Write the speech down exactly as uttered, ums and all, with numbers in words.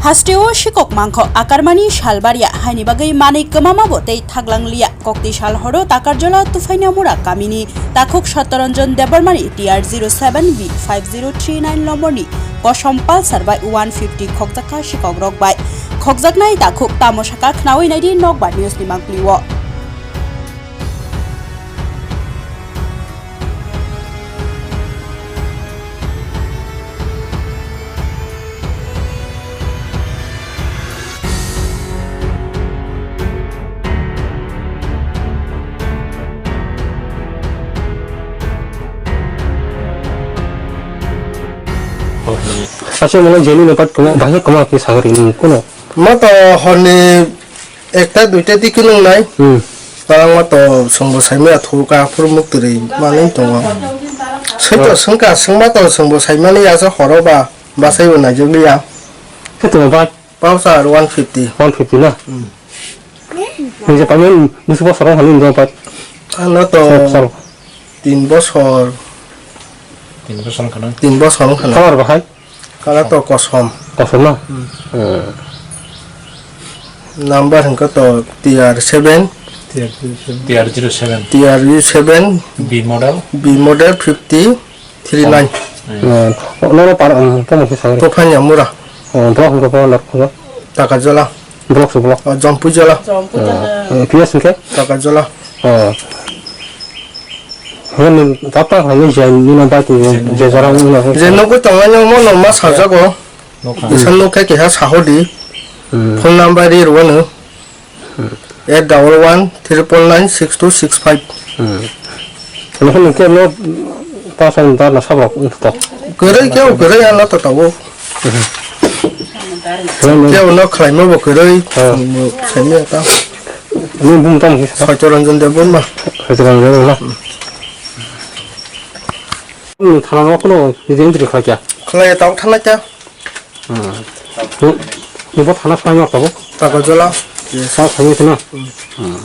Hasteo sikok mangkho akarmani salbaria haini bagwi manwi kwmamabo tei thaglang liya. Kokti sal horo Takarjola Tufaina Mura kamini takhuk Sattoranjan Debbarmani T R zero seven B five zero three nine lomborni kosom Pulsar bai one fifty khokjakha sikokrok bai. Khokjaknai takhuk tamo sakha khnaui naidi Nokbar News ni mangpili o. Sacha mano jeni no pat kuma bahai kuma ke sagari ni kono. Ma to horni ekta duita di kunung nai. Hmm. Parang ma to songbo saimaya thuka phuru muktri manwi tongo. Sengto sengka sengma to songbo saimani asa horo ba basai bo naijak liya. Khe tongma ba? Pulsar one fifty. One fifty na? Hmm. Nijak paimani busu bosor wng hwnwi nijak pat. Ano to sal, sal. Tin bosor. Tin bosor wng khana. Tin bosor wng khana. Color bahai? Color to kosom. Kosom na? Hmm. Hmm. Number hwnkhe to T R seven. T R zero seven. T R zero seven. B model. B model fifty three nine. Hmm. Nono par, um, tamo khe sagri. Tofanya Mura. Oh, block hwnkhe block hwnkhe. Takarjola. Block se block. Oh, Jompuijola. Jompuijola. Eh, P S hwnkhe? Takarjola. Oh. Hwnwi tata hwnwi je nino bai twi je jora wngno. Je nugwi tongo, nw mo nw ma sajago. Nokha. Bwsa nokha keha sahodi. Hmm. Phone number ri rwano. Hmm. Eight double one triple nine six two six five. Hmm. Nokha nokha no ta song ta na sabok to. Kwrwi khe kwrwi ano to tawo. Hmm. Khe uno khlaima bo kwrwi. Ha. Saimaya ta. Ni bum tam khe. Sattoranjan Debbarma. Sattoranjan Debbarma. Ni thana no kono entry khlai kya? Khlai ta thana kya? Hmm. Ni bo thana khlai no tabo. Takarjola. Sa khlai no. Hmm.